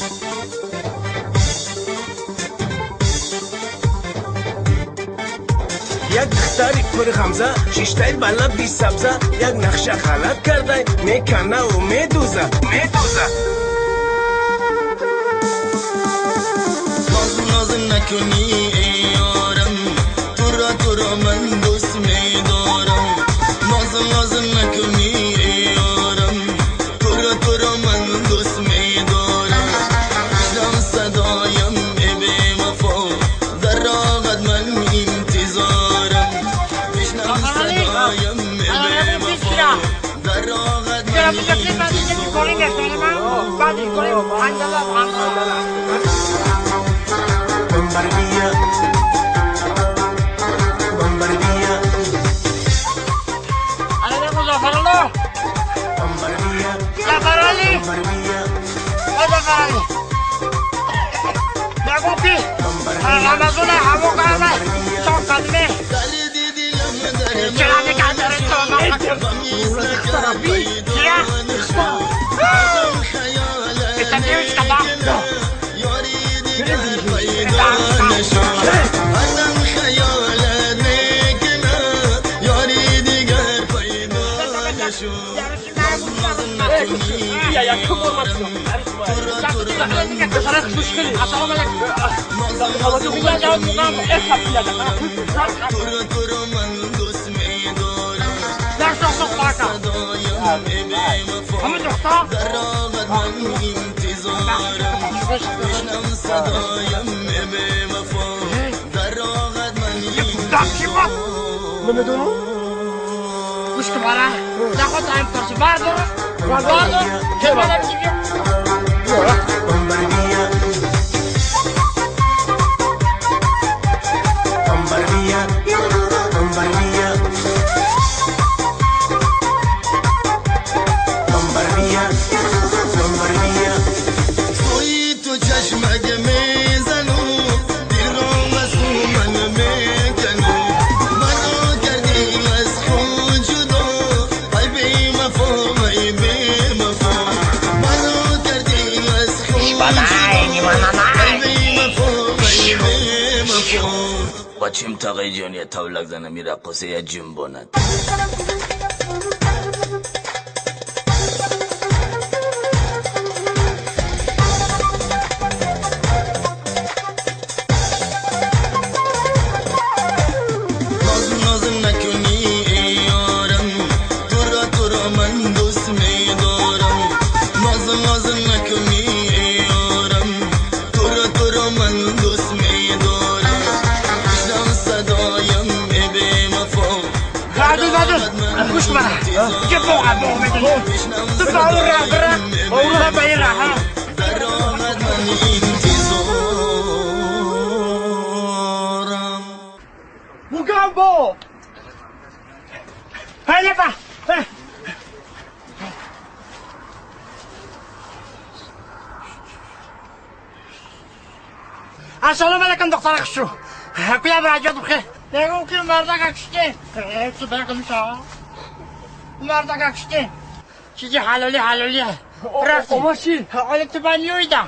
Як духтари пурғамза шиштаи ба лаби сабза як нақша ғалат кардай меканаву медуза медуза. Наз наз накунӣ эй ёрам, туро туро ман дӯст медорам. Наз наз накунӣ эй ёрам, туро туро ман дӯст медорам. Бишнав садоям эй бевафо, дар роҳат ман интизорам. Бишнав садоям эй бевафо, дар роҳат ман интизорам. Bombardía, bombardía, bombardía, bombardía, Дарди дилам дар ғами сакар пайдо нашуд. Азам хаёлат мекунад, ёри дигар пайдо нашуд. Азам хаёлат мекунад, ёри дигар пайдо нашуд. Наз наз накунӣ эй ёрам, туро туро ман дӯст медорам. Наз наз накунӣ эй ёрам, туро туро ман дӯст медорам. Садоям эй бевафо, дар роҳат ман интизорам. Бишнав садоям эй бевафо, дар роҳат ман интизорам. Bombardía, bombardía, bombardía, bombardía, bombardía. Сӯи ту чашмак мезану, дилро аз ман мекану. Маро кардӣ аз худ ҷудо, ай бевафо, ай бевафо. Маро кардӣ аз худ ҷудо, ай бевафо, ай бевафо. Бачим тағи ҷон я тавлак зана мираққоса я ҷунбонад. Наз наз накунӣ эй ёрам, туро туро ман дӯст медорам. Наз наз накунӣ эй ёрам, туро туро ман дӯст медорам. Бишнав садоям эй бевафо, дар роҳат ман интизорам. Бишнав садоям эй бевафо, дар роҳат ман интизорам. Mugambo! Ассалому алайкум, доктор Ахшу. Куя муроҷиат бихе. Мегӯм ки мардак акште. Мардак акште. Чизи ҳалоли ҳалоли. Рафти. Омаши. Ҳоли ту ба нюйда.